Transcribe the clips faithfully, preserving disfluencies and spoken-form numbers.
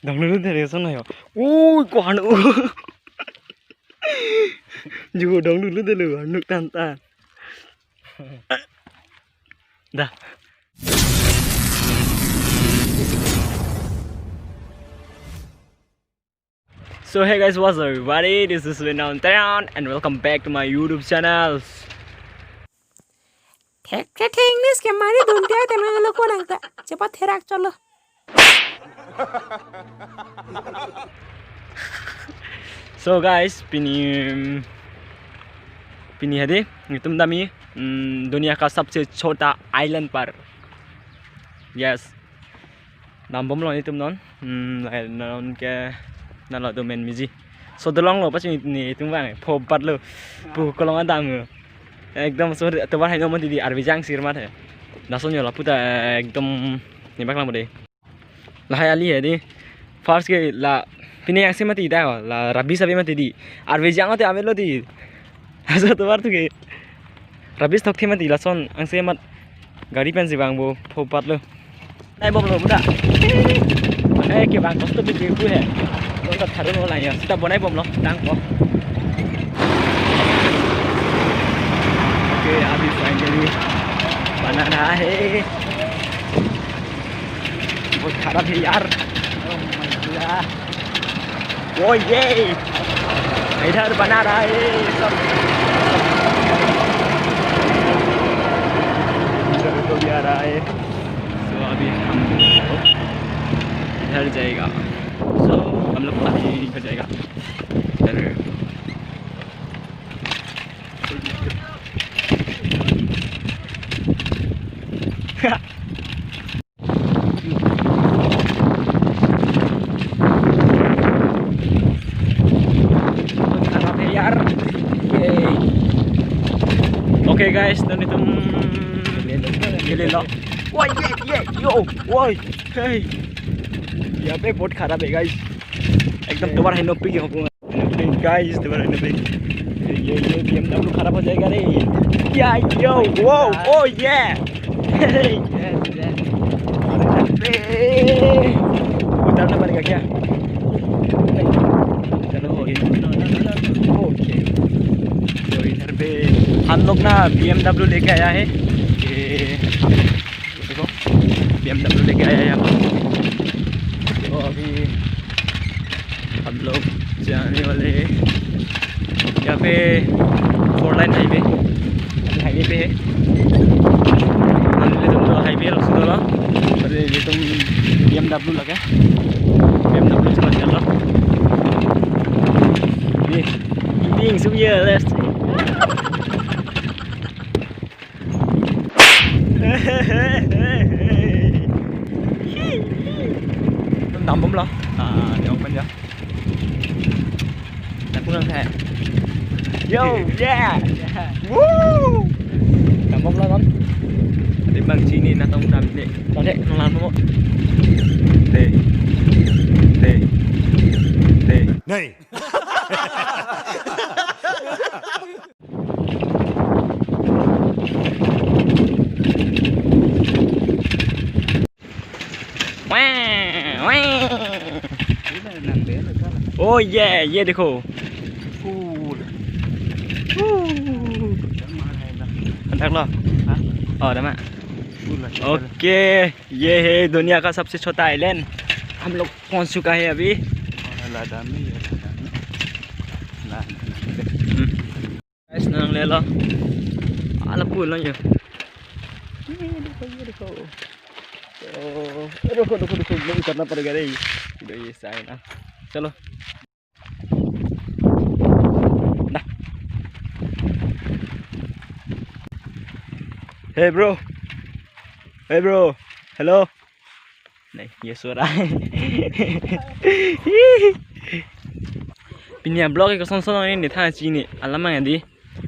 Dong lulu dele son ayo. Ui, ko anu. Ju dong lulu dele anu tan tan. Dah. So hey guys, what's up everybody? This is Winaun Teron and welcome back to my YouTube channel. Thek thek thek nis ke mari dun dia tenang lo ko nang ta. Cepat therak cholo. So guys, pini, pini hadi, itum dami, mm, duniya ka sabse chota island par. Yes. Dambomlo itum non. Hmm, lahai non ke nalo domen miji. So dolonglo pachini itum bang pho patlo. Pu kolong adam. Ekdom so tovar hai no mati di arve jang sir mat he. Lason yo lapu ta ekdom nibak lang bode. Lahai ali he di. First ke la pine angse mati da la rabi sabi mati di. Arve jang te avelo di. Asa tovar tu ke. Rabi stok the mati lason angse mat gari pensi bang bo pho patlo. Nai bomlo buda. Eh, ke bang kosto pe jebu he. Lo ta tharu lo la ya. Sita bonai bomlo. Tang ko. Okay, abhi finally bana raha hai. बहुत खराब है यार। Oh my God. वो ये इधर बना रहा है ये सब। इधर तो भी आ रहा है। So अभी हम इधर जाएगा। So हम लोग अभी इधर जाएगा। इधर। Okay guys, nelitum gili lo. Wah, ye, ye, yo, woi, hey. यहाँ पे बहुत खराब है guys। एकदम तुम्हारा है नोपी के हुकुम। Guys, तुम्हारा नोपी। ये, ये बीएमडब्ल्यू खराब हो जाएगा रे। या, यो, वो, ओ, ये। Yes, yes। अरे, उतरना पड़ेगा क्या? नहीं। चलो, हो गया। ओके। तो इधर पे हम लोग ना बीएमडब्ल्यू लेके आया है। ये देखो, बीएमडब्ल्यू लेके आया है हम लोग। तो अभी हम लोग जाने वाले हैं यहाँ पे, फोर लाइन हाईवे, हाईवे पे है। Nelitum to highway lo sudah lo. Nelitum BMW lake, BMW chot chot lo. Ini, ini suya, let's. Dambomlo. Ah, dia open ya. Aku nang hai. Yo, yeah. Woo. Dambomlo non. Adi bang chini natong dam de. Tade nang lam mo. De. De. De. Nei. ओ ये, ये देखो। फूल। अंदर लो। हाँ? और दमा। फूल है। ओके, ये है दुनिया का सबसे छोटा आइलैंड। हम लोग पहुंच चुका है अभी। और लादा में ये लादा में। लादा में। हम्म। Guys, nang lelo. Ala pulo yo. ये देखो, ये देखो। तो, रुको, रुको, रुको, मैं उतरना पड़ेगा रे। तो ये साइन ना। चलो। ना। Hey bro. Hey bro. Hello. Nei, ये सो रहा है। Pini a-vlog ke koson son ne thang chini alam ang di.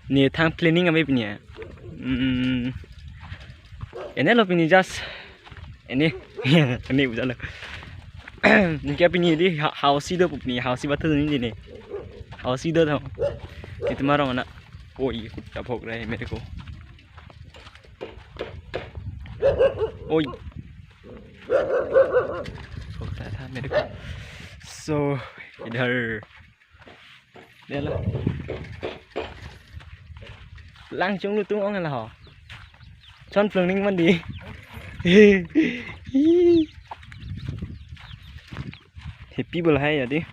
Ne thang planning ave pini. Hmm. Ene lo pini just. Ene. Ene buja lo. Neke pini di ha-, hausi do pini, hausi batu ni di ne. Hausi do tho. Itu marong anak. Oi, kuda bhok rahe mere ko. Oi. मेरे को। So, इधर, ये लो। Lang chunglu tung ong la ho. Chon plung ning mandi. Happy bol hai ya di.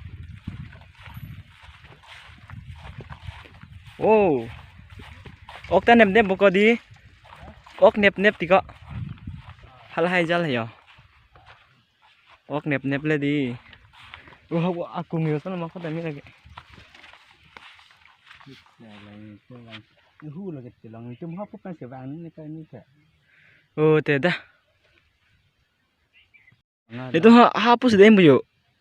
Oh. Ok ta nep nep bo ko di. Ok nep nep ti ko. Halahai jal yo. Ok nep nep le di. Wah, wah, akung yo sana mako tami lagi. Hu lagi tilang itu mah pukan sebang ini kan ini kan. Oh, te dah. Itu ha, ha pu sedang bu yo.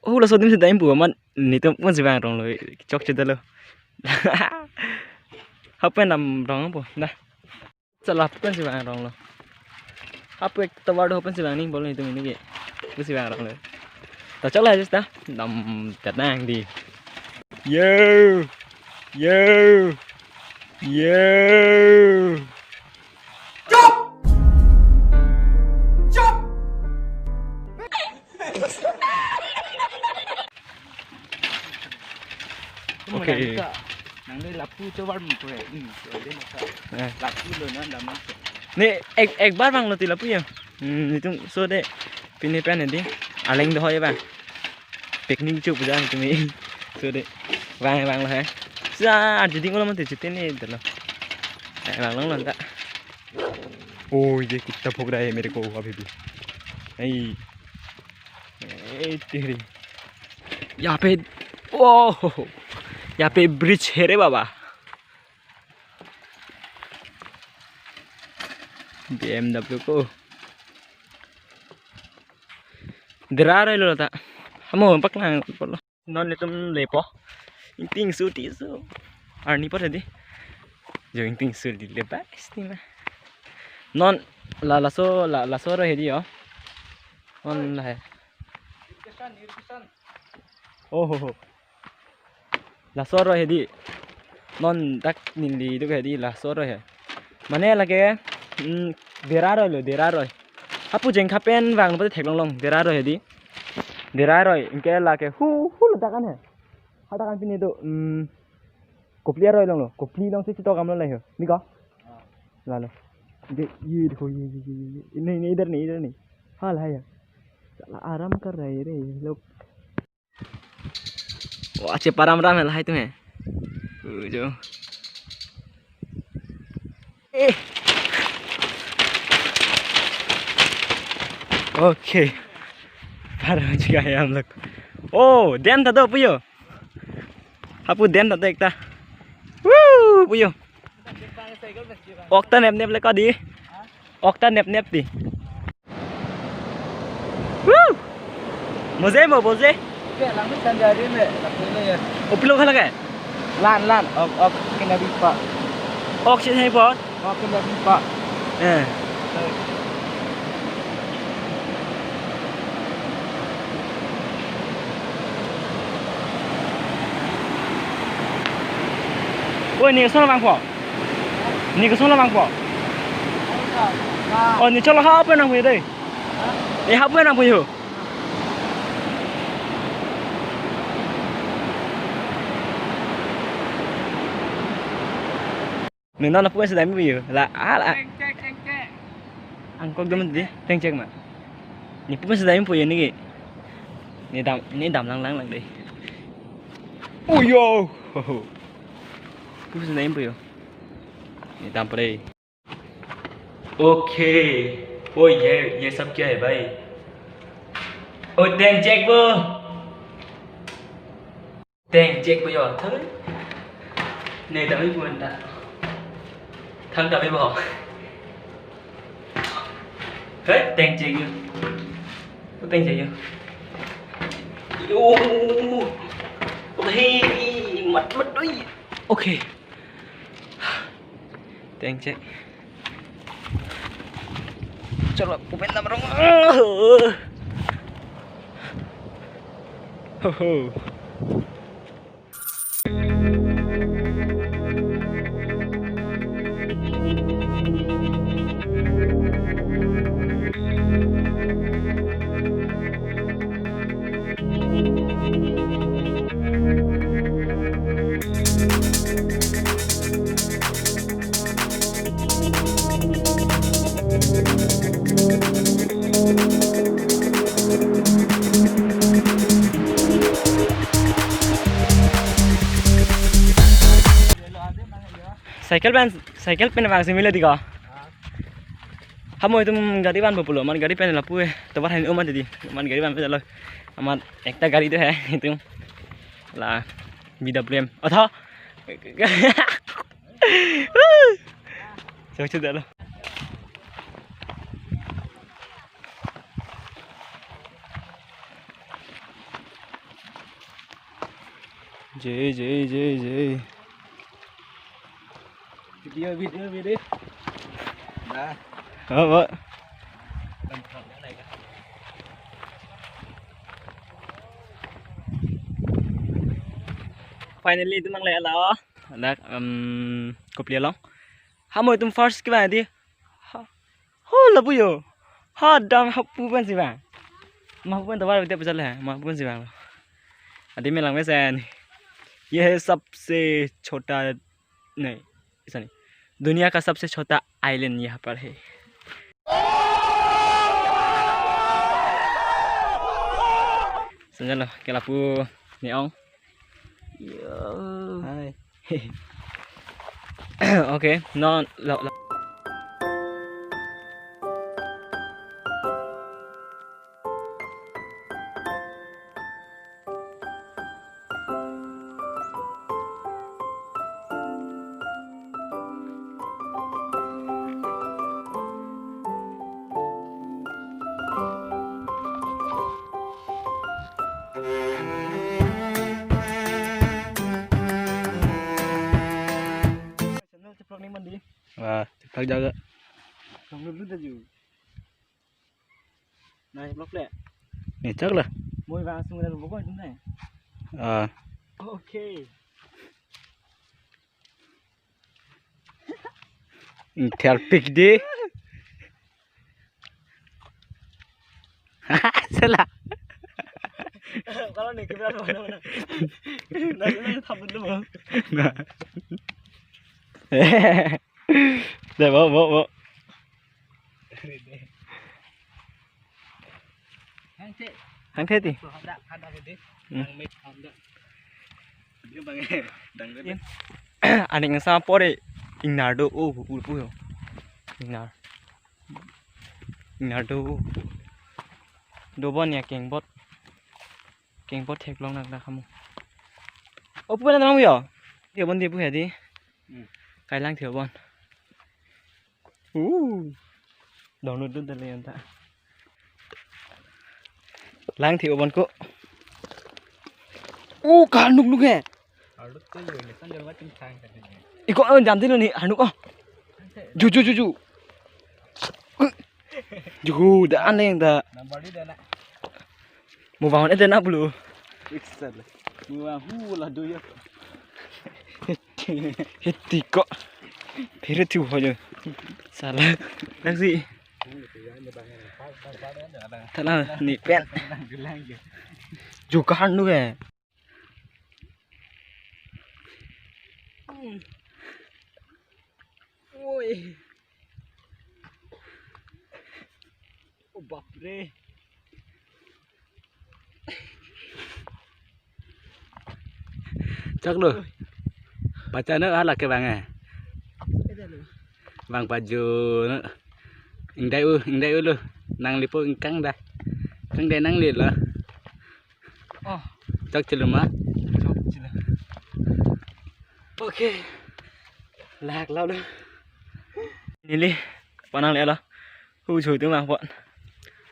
Oh, laso adim sedang bu amat nitum pun sebang rong lo. Chok chedalo. Ha pu nam rong bu. Nah. Chala pu pen sebang rong lo. Ha pu ek tovar do pu pen sebang ning bol nitum ini ke. Pu sebang rong lo. Ta chok la jis ta. Dam tatang di. Yo. Yo. Yo. Chup! Chup! Okay. Nang de lapu chobar mu pre. Hmm, so de masa. Eh. Lapu lo na dam. Ne ek, ek bar bang lo ti lapu ya. Hmm, nitum so de. Pini pen di. Aleng do hoy bang. Picnic chup ja nitum. So de. Bang bang lo hai. Sa arjuding lo mati chutin ni dalo. Eh, bang long lo ta. Oh, ये कितना भोग रहा है मेरे को अभी भी। नहीं। ए, तेरी। यहाँ पे, ओह, यहाँ पे bridge है रे बाबा। B M W को। Dera roi lo ta. Hamo paklang lo. Non netum lepo. Ingting su ti su. Arni por di. Jo ingting su di le ba isti ma. Non la laso la laso roi hedi yo. Non la hai. Oh ho ho. Laso roi hedi. Non dak neli duk hedi laso roi he. Mane lake, mm, Dera roi lo, Dera roi. Hapu jengkha pen vang lo pute theklong long, Dera roi hedi. Dera roi, anke lake hu, hu lo dak an he. Hadak an pini do, mm, Kopli aroi long lo, Kopli long si chitok am lo lai ho. Ni ko? La lo. Ye, ye dekho, ye, ye, ye, ye, ye. Nahi, nahi, idhar nahi, idhar nahi. Hala hai ya. Sala aram kar rahe re ye log. Wah, cheparam ram hai lahai tum he. Uh, jo. Eh. Okay. Par pahunch gaye hum log. Oh, dam ta do pu yo. Hapu dam ta do ekta. Woo, pu yo. Ok ta nep nep le ko di. Ok ta nep nep di. Woo! Moje mo, moje. Oke, langmi sanjari me, langmi me ya. O pilo khala ke? Lan, lan, ok, ok, kena bipa. Ok, sih hai po. Ok, kena bipa. Eh. Oi, ni keson labang po. Ni keson labang po. Oh, ni cholo ha apa nang punya deh? Eh, ha apa nang punya? Ni non apu sedang pu yo. La, ah, la. Cek, cek, cek, cek. Angkok dum di, teng cek ma. Ni pu sedang pu yo ni ke. Ni dam, ni dam lang lang lang deh. Oh yo. Pu sedang pu yo. Ni dam pre. Okay. Oh, ये, ये सब क्या है भाई? Oh, teng cek po. Teng cek po yo, thoi. Ne dami puan ta. Thang dami bo. Thoi, teng cek yo. Thoi, teng cek yo. Yo. Hey, mat, mat, oi. Okay. Teng cek. Cholo, pupen dam rong. Ho, ho. Cycle pen, cycle pen vangsi mele diko. Hamo itum gari vanpo pulo, amat gari pen lapu eh. Tovar hen amat di, amat gari vanpo jalo. Amat ekta gari do hai itum. La B W M. Atha. Chok chok dalo. Jai, jai, jai, jai. Video, video, video. Nah. Apa? Finally, itum nangle-et lo. Dak, um, Kopili along. Hamo itum first kevang di. Ha. Ho, lapu jo. Ha, dam hapu pensi vang. Mapu pen tovar bete pejal hai. Mapu pensi vang. Adi me lang mesen. ये है सबसे छोटा, नहीं, ऐसा नहीं। दुनिया का सबसे छोटा आइलैंड यहाँ पर है। Sanjalo, ke lapu ne-ong. Yo. Hai. Okay, no, lo, lo. Channel cheplok ne mandi. Ah, cheplok jaga. Dong dulu dah ju. Nah, cheplok le. Ni chak lah. Moi bang sung dah buka tu nai. Ah. Okay. Thelpik di. Salah. Kalau ni kita mana mana. Nah, ini tak betul, Bang. Nah. Dah, bawa, bawa, bawa. Hangthe ti. Hmm. Aning sa pore ingnar do, oh, pu, pu, pu, ingnar. Ingnar do. Dobon ya kengbot. Kengbot theklong nak dak kamu. Oh, pu na nang yo. Dia bon dia pu ya di. Hmm. Kailang dia bon. Uh. Download dun tali anta. Lang thi obon ko. Uh, kahanuk nuk he. Iko on jam dilo ni hanuk oh. Ju ju ju ju. Ju da an leng da. Mo bangun ete na bulu. Iksal. Mo hu la do ya. Hiti ko. Phere tu ho jo. Salah. Taxi. Thala ni pen. Ju kahan nu ke. Oi. Oh, bapre. Chak lo. Pacha na hala ke bang eh. Bang paju na. Ingdai u, ingdai u lo. Nang lipo ingkang dah. Kang dai nang li lo. Oh. Chok chilum ah. Chok chilum. Okay. Lak lau lo. Neli panang le lo. Hu choi tu mang pon.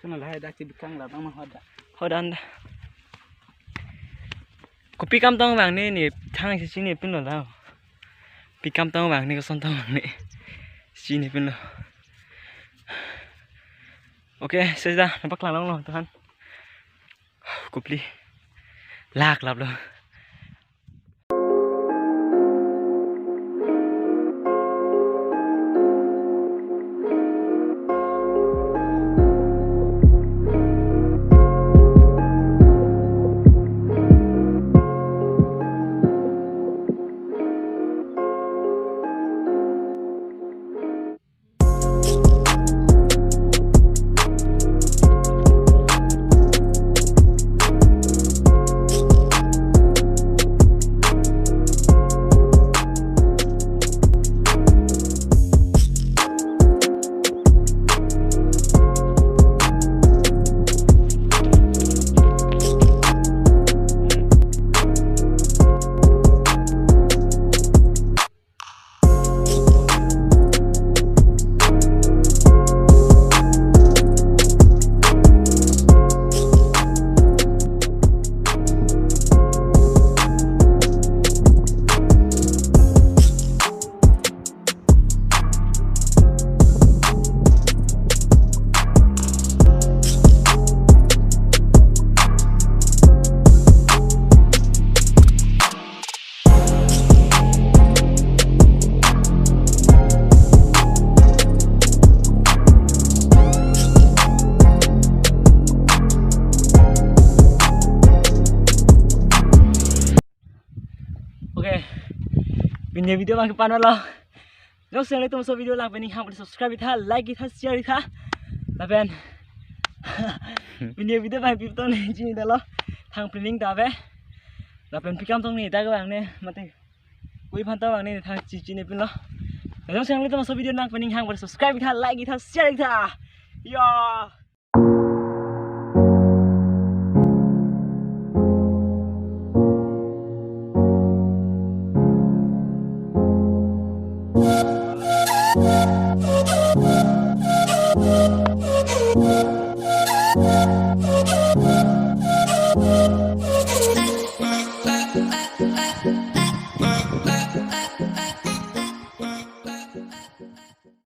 Kana lahai dak chidukang la tang ma hoda. Hodan da. Kopi kam tong bang ni ni thang si chini pin lo la. Pi kam tong bang ni koson tong bang ni. Chini pin lo. Okay, sesda, nampak lang long lo, tuhan. Kopili. Lak lap lo. Pini video abang ke-an lo. Jongsi nanglitum laso video lang pen ning hang pute subscribe ik tha, like ik tha, share ik tha. Lapen pini video abang pi tong ne chini dalo. Thang pini ta ave. Lapen pi kam tong ne ta ke abang ne mate. Koi aphan ta abang ne thang chi chini pin lo. Jongsi nanglitum laso video lang pen ning hang pute subscribe ik tha, like ik tha, share ik tha. Ya.